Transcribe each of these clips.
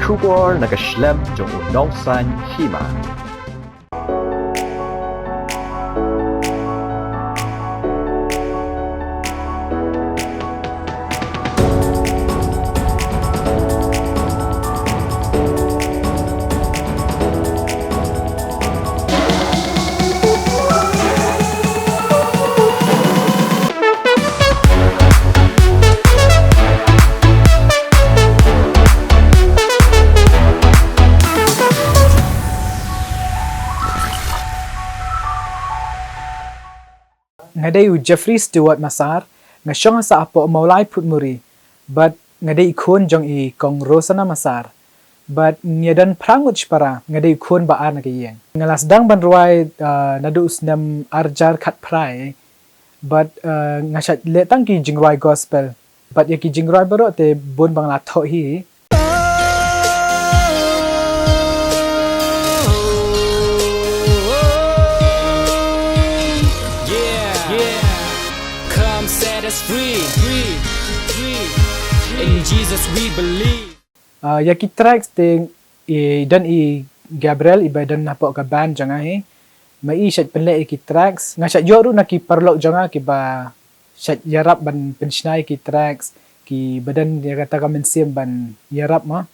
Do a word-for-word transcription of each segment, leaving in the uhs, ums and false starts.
Khubor na ka shlem jong u nongsaiñ hima. Nga dei u Jeffrey Stewart Masar, nga shong ha sah hapoh Mawlai Phutmuri, bad nga dei i khun jong i Kong Rosana Masar, bad nga don phra ngut shipara, nga dei i khun ba ar na ka ïing. Nga la sdang ban rwai, ah, naduh u snem ar hajar khatphra, bad, ah, nga shait leh tang ki jingrwai gospel, bad ïa ki jingrwai baroh te bun ba nga la thoh hi. Yeah, yeah. Come set us free, free, free. In Jesus we believe. Ah, ïa ki tracks te i don i Gabriel i ba don hapoh ka band jong nga hi. Ma i shait pynleh ïa ki tracks. Nga shait ïoh ruh na ki paralok jong nga ki ba shait ïarap ban pynshna ïa ki tracks, ki ba don ïa kata ka mynsiem ban ïarap mo.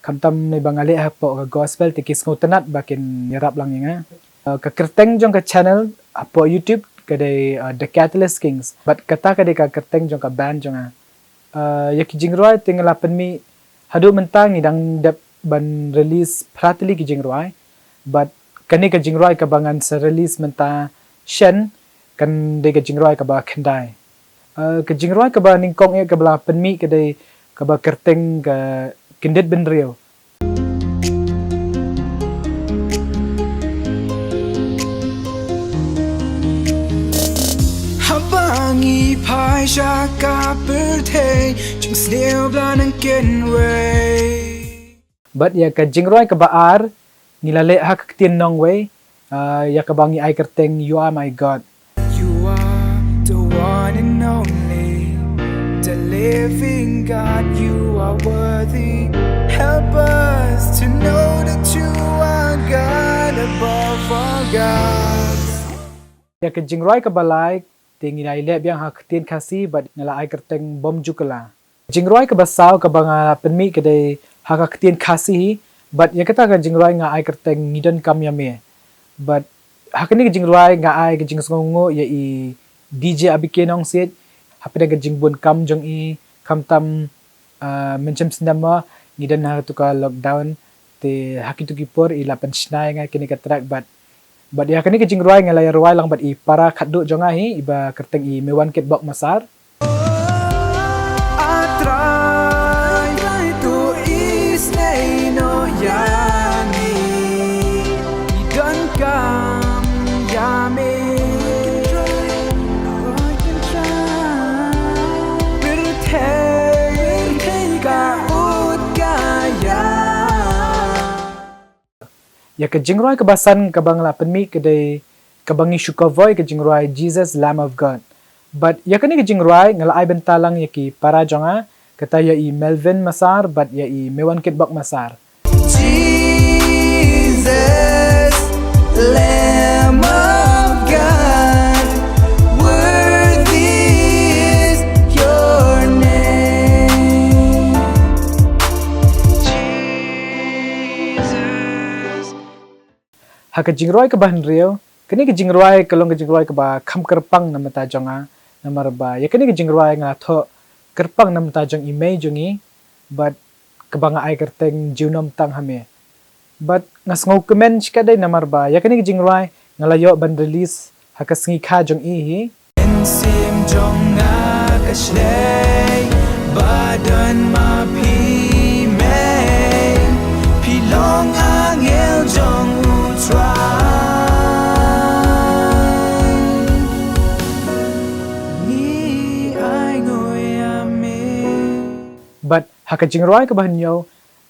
Khamtam ne ba nga leh hapoh ka gospel te ki sngewtynnat ba kin ïarap lang ïa nga. Uh, ka kyrteng jong ka channel hapoh YouTube ka dei, uh, The Catalyst Kings. Bad kata ka dei ka kyrteng jong ka band jong nga. Uh, ïa ki jingrwai te nga la pynmih haduh mynta ngi dang dep ban release phra tylli ki jingrwai. Bad kane ka jingrwai kaba ngan sa release mynta shen kan dei ka jingrwai kaba khyndai. Uh, ka jingrwai kaba nyngkong eh kaba la pynmih ka dei kaba kyrteng ka Kyndit Bynriew. Haba ngi phai sha ka pyrthei, jingsniew ba la nang kynrei. Bad ïa ka jingrwai kaba ar, ngi la leh ha ka ktien nongwei, ah, ïa kaba ngi ai kyrteng You Are My God. You are the one and only, the living God, you are worthy. Help us to know that you are God above all gods. Ïa ka jingrwai kaba lai, te ngi la ïaleh biang ha ka ktien Khasi bad nga la ai kyrteng Bym Ju Kylla. Jingrwai kaba saw kaba nga pynmih ka dei ha ka ktien Khasi hi, bad ïa kata ka jingrwai nga ai kyrteng Ngi Donkam ïa Me. Bad ha kane ka jingrwai nga ai ka jingsngewnguh ïa i D J Abike Nongsiej, hapdeng ka jingbun kam jong i, khamtam, ah, mynshem snem mo, ngi don ha katu ka lockdown, te ha kitu ki por i la pynshna ïa nga kane ka track bad. Bad ïa kane ka jingrwai nga la ïa rwai lang bad i para khadduh jong nga hi, i ba kyrteng i Mewankit Bok Masar. A Trai, Trai to isynei noh ïa ngi. Ngi donkam ïa Me. Pyrthei ka ut ka ïa. Ïa ka jingrwai kaba san kaba nga la pynmih ka dei kaba ngi shu cover ïa ka jingrwai Jesus Lamb of God. Bad ïa kane ka jingrwai nga la ai bynta lang ïa ki para jong nga, kata ïa i Melvin Masar bad ïa i Mewankit Bok Masar. Jesus, Lamb of God, worthy is your name. Ha ka jingrwai kaba hynriew, kane ka jingrwai ka long ka jingrwai kaba kham kyrpang na bynta jong nga, namar ba ïa kane ka jingrwai nga la thoh kyrpang na bynta jong i mei jong ngi, bad kaba nga ai kyrteng Junom Tang Ha Me. Bad nga sngewkmen shikatdei namar ba ïa kane ka jingrwai nga la ïoh ban release ha ka sngi kha jong i hi. Mynsiem jong nga ka shlei ba don ma phi Mei, phi long angel jong U Trai. Ngi ainguh ïa Me. Bad ha ka jingrwai kaba hynñiew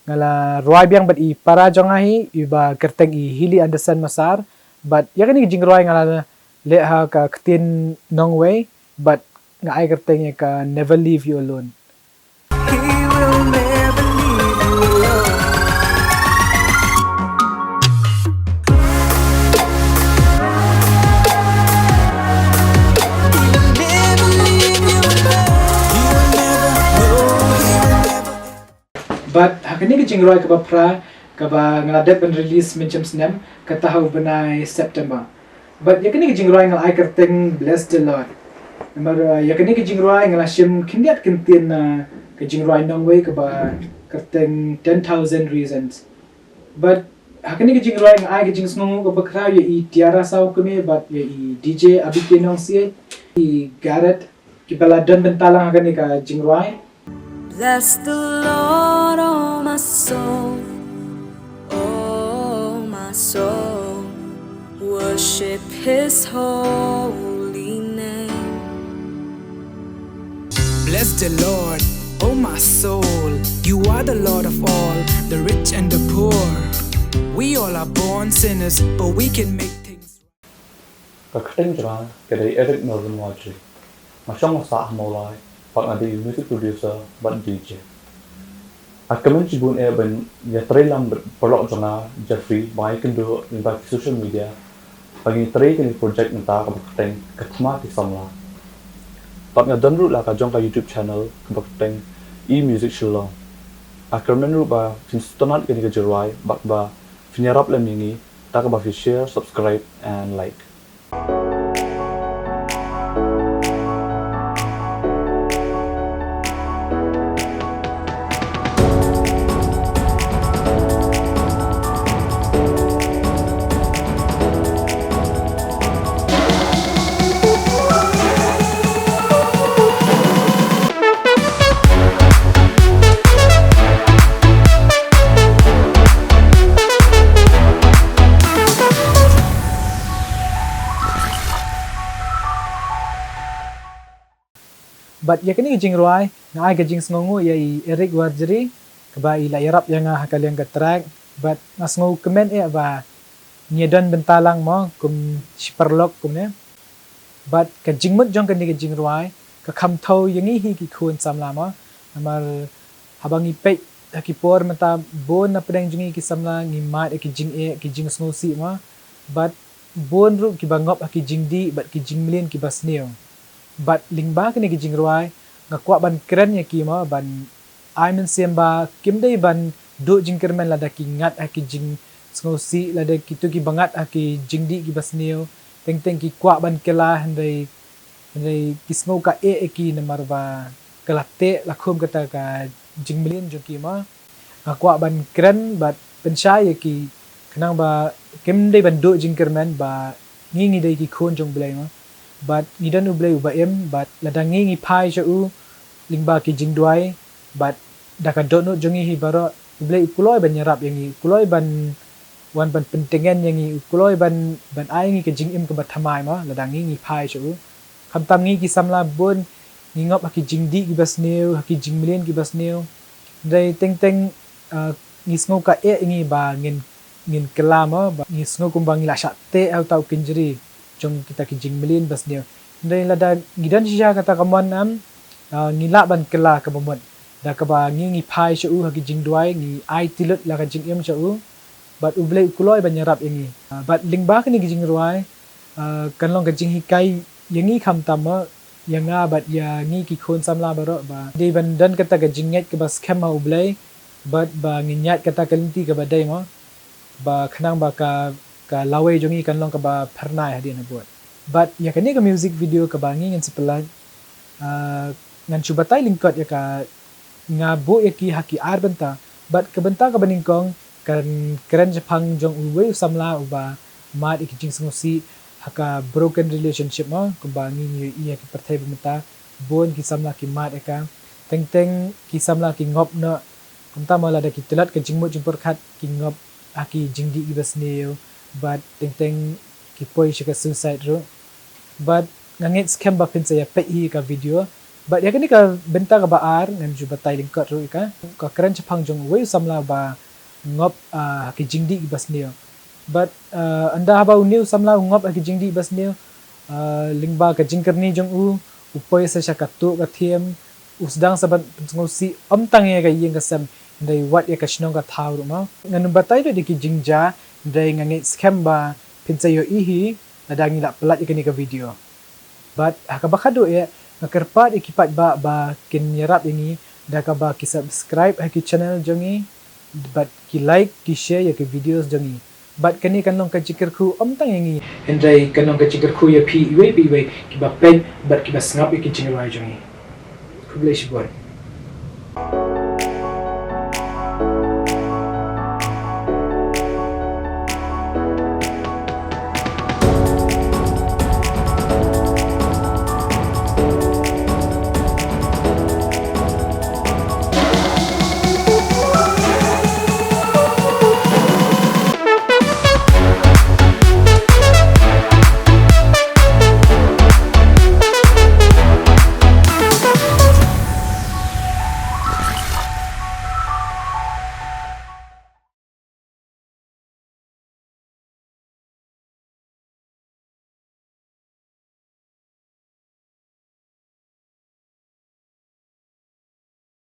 nga la rwai biang bad i para jong nga hi, i ba kyrteng i Hilly Anderson Masar. Bad ïa kane ka jingrwai nga la leh ha ka ktien nongwei, bad nga ai kyrteng ïa ka Never Leave You Alone. He will never leave you alone. Bad ha kane ka jingrwai kaba phra, kaba nga la dep ban release mynshem snem, kata ha u bnai September. Bad ïa kane ka jingrwai nga la ai kyrteng Bless the Lord. Namar, uh, ïa kane ka jingrwai nga la shim khyndiat kyntien na ka jingrwai nongwei kaba kyrteng Ten Thousand Reasons. Bad ha kane ka jingrwai nga ai ka jingsngewnguh kaba khraw ïa i Tiara Sawkmie bad ïa i D J Abike Nongsiej, i Gareth, kiba la don bynta lang ha kane ka jingrwai. Bless the Lord, oh my soul, oh my soul, worship his holy name. Bless the Lord, oh my soul, you are the Lord of all, the rich and the poor. We all are born sinners, but we can make things right. Ka kyrteng jong nga ka dei Eric Melvin Wajri. Nga shong nga sah ha Mawlai, bad nga dei music producer bad D J. Nga kmen shibun eh ban ïatrei lang bad paralok jong nga Jeffrey, ba nga ïakynduh lyngba ki social media ba ngin ïatrei kane ka project mynta kaba kyrteng Ka Thma Ki Samla. Bad nga don ruh la ka jong ka YouTube channel kaba kyrteng E Music Shillong. Nga kyrmen ruh ba phin sngewtynnat kane ka jingrwai bad ba phin ïarap lem ïa ngi da kaba phi share, subscribe and like. Bad ïa kane ka jingrwai nga ai ka jingsngewnguh ïa i Eric Warjri, kaba i la ïarap ïa nga ha ka liang ka track. Bad nga sngewkmen eh ba ngi don bynta lang mo kum shi paralok kumne. Bad ka jingmut jong kane ka jingrwai ka kham thew ïa ngi hi ki khun samla mo. Namar haba ngi peit ha ki por mynta bun na pdeng jong ngi ki samla ngi mad ïa ki jingeh, ki jingsngewsih mo. Bad bun ruh kiba ngop ha ki jingdih bad ki jingmlien kiba sniew. Bad lyngba kane ka jingrwai nga kwah ban kren ïa ki mo, ban ai mynsiem ba kim dei ban duh jingkyrmen lada ki ngat ha ki jingsngewsih, lada kito kiba ngat ha ki jingdih kiba sniew. Teng teng ki kwah ban kylla, hynrei hynrei ki sngew ka eh ïa ki namar ba ka la teh la khum kata ka jingmlien jong ki mo. Nga kwah ban kren bad pynshai ïa ki khnang ba kim dei ban duh jingkyrmen ba ngi ngi dei ki khun jong U Blei mo. Bad ngi don U Blei uba im, bad lada ngi ngi phai sha u lyngba ki jingduwai, bad da ka dohnud jong ngi hi baroh, U Blei u kloi ban ïarap ïa ngi, u kloi ban wan ban pyntngen ïa ngi, u kloi ban, ban ai ngi ka jingim kaba thymmai mo, lada ngi ngi phai sha u. Khamtam ngi ki samla bun ngi ngop ha ki jingdih kiba sniew, ha ki jingmlien kiba sniew. Hynrei teng teng, ah, ngi sngew ka eh ïa ngi ba ngin, ngin kylla mo, ba ngi sngew kumba ngi la shah teh ha uta u kynjri jong kita ki jingmlien ba sniew. Hynrei lada ngi don shisha kata ka mon, am, ah, ngi lah ban kylla kaba mut da kaba ngi ngi phai sha u ha ki jingduwai, ngi aiti lut la ka jingim sha u. Bad U Blei u kloi ban ïarap ïa ngi. Ah, bad lyngba kane ka jingrwai, ah, kan long ka jinghikai ïa ngi khamtam mo, ïa nga bad ïa ngi ki khun samla baroh ba dei ban don kata ka jingngeit kaba skhem ha U Blei, bad ba ngin ïaid kata ka lynti kaba dei mo, ba khnang ba ka, ka lawei jong ngi kan long kaba phyrnai hadien habud. Bad ïa kane ka music video kaba ngi ngin sa pynlait, ah, ngan shu batai lyngkot ïa ka, nga buh ïa ki ha ki ar bynta. Bad ka bynta kaba nyngkong kan kren shaphang jong uwei u samla uba mad ïa ki jingsngewsih ha ka broken relationship mo, kumba ngi ngi ïohi ha ki pyrthei ba mynta, bun ki samla ki mad ïa ka. Teng teng ki samla ki ngop noh, kumta mo, lada ki tlot ka jingmut jingpyrkhat ki ngop ha ki jingdih kiba sniew, bad teng teng ki poi sha ka suicide ruh. Bad nga ngeit skhem ba phin sa ïa peit hi ka video. Bad ïa kane ka bynta kaba ar ngan shu batai lyngkot ruh ïa ka. Ka kren shaphang jong uwei u samla ba ngop, ah, ha ki jingdih kiba sniew. Bad, ah, ynda haba une u samla u ngop ha ki jingdih ba sniew, ah, lyngba ka jingkyrni jong u, u poi sa sha katu ka thiem, u sdang sa ban pynsngewsih ym tang ïa ka ïing ka sem, hynrei wat ïa ka shnong ka thaw ruh mo. Ngan ym batai lut ïa ki jingjia, hynrei nga ngeit skhem ba phin sa ïohi hi lada ngi la peit ïa kane ka video. Bad ha kaba khadduh eh, nga kyrpad ïa ki paidbah ba kin ïarap ïa ngi da kaba ki subscribe ha ki channel jong ngi, bad ki like, ki share ïa ki videos jong ngi. Bad kane kan long ka jingkyrkhu ym tang ïa ngi, hynrei kan long ka jingkyrkhu ïa phi iwei pa iwei kiba peit bad kiba sngap ïa ki jingrwai jong ngi. Khublei shibun.